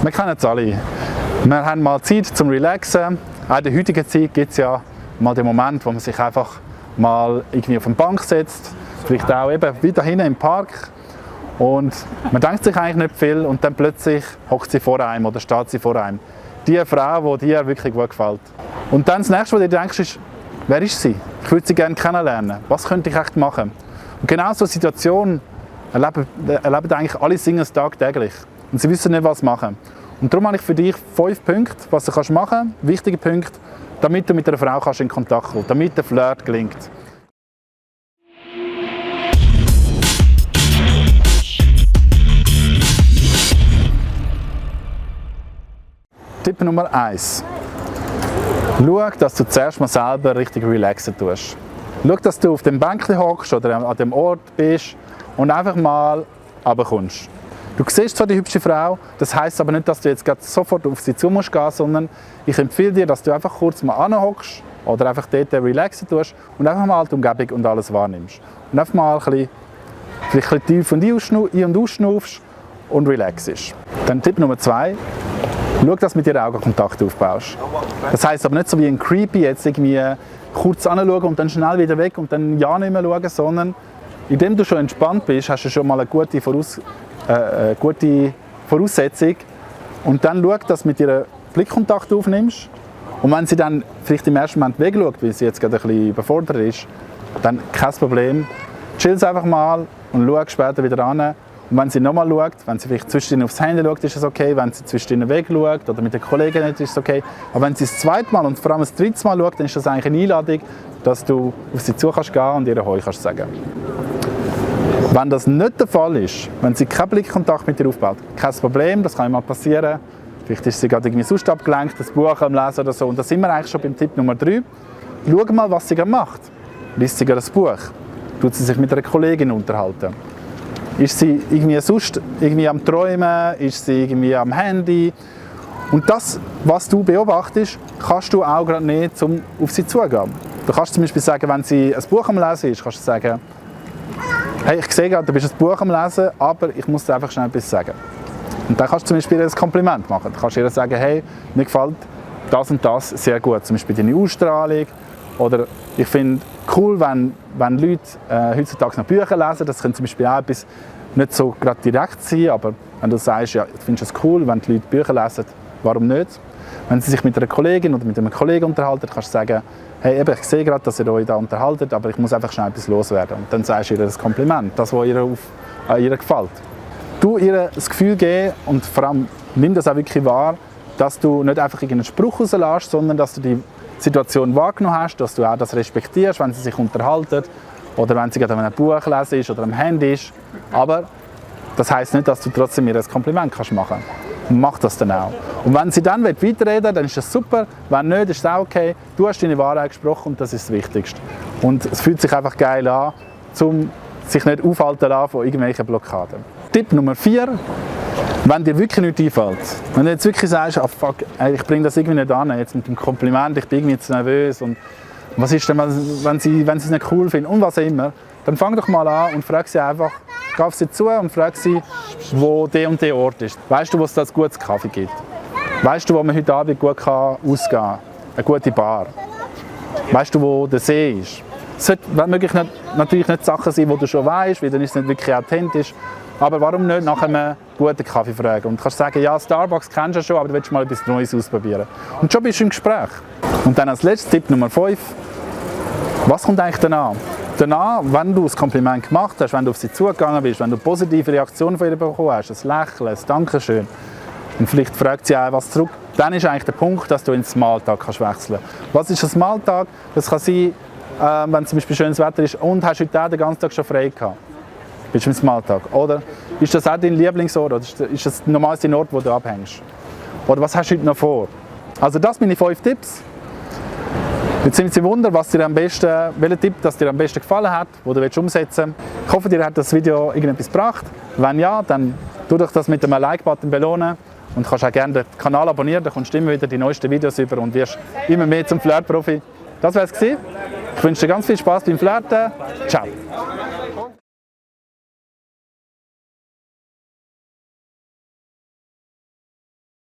Wir kennen es alle. Wir haben mal Zeit zum Relaxen. Auch in der heutigen Zeit gibt es ja mal den Moment, wo man sich einfach mal irgendwie auf eine Bank setzt. Vielleicht auch eben wieder hinten im Park. Und man denkt sich eigentlich nicht viel und dann plötzlich hockt sie vor einem oder steht sie vor einem. Die Frau, die dir wirklich gut gefällt. Und dann das Nächste, was du dir denkst, ist, wer ist sie? Ich würde sie gerne kennenlernen. Was könnte ich echt machen? Und genau so eine Situation erleben eigentlich alle Singles tagtäglich. Und sie wissen nicht, was machen. Und darum habe ich für dich 5 Punkte, was du machen kannst, wichtige Punkte, damit du mit einer Frau in Kontakt kommst, damit der Flirt gelingt. Tipp Nummer 1. Schau, dass du zuerst mal selber richtig relaxen tust. Schau, dass du auf dem Bänkchen hockst oder an dem Ort bist und einfach mal runterkommst. Du siehst zwar die hübsche Frau, das heisst aber nicht, dass du jetzt sofort auf sie zu musst gehen, sondern ich empfehle dir, dass du einfach kurz mal anhockst oder einfach dort relaxen tust und einfach mal die Umgebung und alles wahrnimmst. Und einfach mal vielleicht ein bisschen tief ein- und ausschnaufst und relaxest. Dann Tipp Nummer 2. Schau, dass du mit ihr Augenkontakt aufbaust. Das heisst aber nicht so wie ein Creepy, jetzt irgendwie kurz anschauen und dann schnell wieder weg und dann ja nicht mehr schauen, sondern indem du schon entspannt bist, hast du schon mal eine gute Voraussetzung. Und dann schau, dass du mit ihr Blickkontakt aufnimmst. Und wenn sie dann vielleicht im ersten Moment wegschaut, weil sie jetzt gerade ein bisschen überfordert ist, dann kein Problem. Chill einfach mal und schau später wieder an. Und wenn sie nochmal schaut, wenn sie vielleicht zwischendrin aufs Handy schaut, ist es okay. Wenn sie zwischendrin wegschaut oder mit der Kollegin ist es okay. Aber wenn sie das zweite Mal und vor allem das dritte Mal schaut, dann ist das eigentlich eine Einladung, dass du auf sie zu kannst gehen und ihr Hoi kannst sagen. Wenn das nicht der Fall ist, wenn sie keinen Blickkontakt mit dir aufbaut, kein Problem, das kann mal passieren. Vielleicht ist sie gerade irgendwie sonst abgelenkt, das Buch am Lesen oder so. Und da sind wir eigentlich schon beim Tipp Nummer 3. Schau mal, was sie gerade macht. Liest sie gerade ein Buch? Tut sie sich mit einer Kollegin unterhalten? Ist sie irgendwie am Träumen? Ist sie irgendwie am Handy? Und das, was du beobachtest, kannst du auch gerade nicht, um auf sie zugehen. Du kannst zum Beispiel sagen, wenn sie ein Buch am Lesen ist, kannst du sagen, hey, ich sehe gerade, du bist ein Buch am Lesen, aber ich muss dir einfach schnell etwas sagen. Und dann kannst du zum Beispiel ein Kompliment machen. Du kannst ihr sagen, hey, mir gefällt das und das sehr gut. Zum Beispiel deine Ausstrahlung. Oder ich finde cool, wenn Leute heutzutage noch Bücher lesen. Das kann zum Beispiel auch etwas nicht so gerade direkt sein, aber wenn du sagst, ja, du findest es cool, wenn die Leute Bücher lesen, warum nicht? Wenn sie sich mit einer Kollegin oder mit einem Kollegen unterhalten, kannst du sagen, hey, eben, ich sehe gerade, dass ihr euch da unterhaltet, aber ich muss einfach schnell etwas loswerden. Und dann sagst du ihr das Kompliment, das, was ihr gefällt. Du ihr das Gefühl geben und vor allem nimm das auch wirklich wahr, dass du nicht einfach irgendeinen Spruch rauslässt, sondern dass du die Situation wahrgenommen hast, dass du auch das respektierst, wenn sie sich unterhalten oder wenn sie gerade an einem Buch lesen ist oder am Handy ist. Aber das heisst nicht, dass du trotzdem ihr ein Kompliment machen kannst. Mach das dann auch. Und wenn sie dann weiterreden will, dann ist das super. Wenn nicht, ist es auch okay. Du hast deine Wahrheit gesprochen und das ist das Wichtigste. Und es fühlt sich einfach geil an, um sich nicht aufhalten lassen von irgendwelchen Blockaden. Tipp Nummer 4. Wenn dir wirklich nichts einfällt, wenn du jetzt wirklich sagst, oh fuck, ich bringe das irgendwie nicht an, jetzt mit dem Kompliment, ich bin irgendwie zu nervös und was ist denn, wenn sie es nicht cool finden und was auch immer, dann fang doch mal an und frag sie einfach, geh auf sie zu und frag sie, wo der und der Ort ist. Weißt du, wo es da einen guten Kaffee gibt? Weißt du, wo man heute Abend gut ausgehen kann? Eine gute Bar? Weißt du, wo der See ist? Es sollte natürlich nicht Sachen sein, die du schon weißt, weil dann ist es nicht wirklich authentisch. Aber warum nicht nach einem guten Kaffee fragen? Und du kannst sagen, ja, Starbucks kennst du schon, aber du willst mal etwas Neues ausprobieren. Und schon bist du im Gespräch. Und dann als letzter Tipp Nummer 5. Was kommt eigentlich danach? Danach, wenn du das Kompliment gemacht hast, wenn du auf sie zugegangen bist, wenn du positive Reaktionen von ihr bekommen hast, ein Lächeln, ein Dankeschön, und vielleicht fragt sie auch was zurück, dann ist eigentlich der Punkt, dass du ins Smalltalk kannst wechseln kannst. Was ist ein Smalltalk? Das kann sein, wenn zum Beispiel schönes Wetter ist und hast heute den ganzen Tag schon frei gehabt. Bist du im Smalltalk? Oder ist das auch dein Lieblingsort? Oder ist das normal dein Ort, wo du abhängst? Oder was hast du heute noch vor? Also das sind meine 5 Tipps. Jetzt sind Sie wundern, welcher Tipp das dir am besten gefallen hat, den du umsetzen willst. Ich hoffe, dir hat das Video irgendetwas gebracht. Wenn ja, dann tu doch das mit einem Like-Button belohnen und kannst auch gerne den Kanal abonnieren, dann kommst du immer wieder die neuesten Videos über und wirst immer mehr zum Flirt-Profi. Das war es. Ich wünsche dir ganz viel Spaß beim Flirten. Ciao!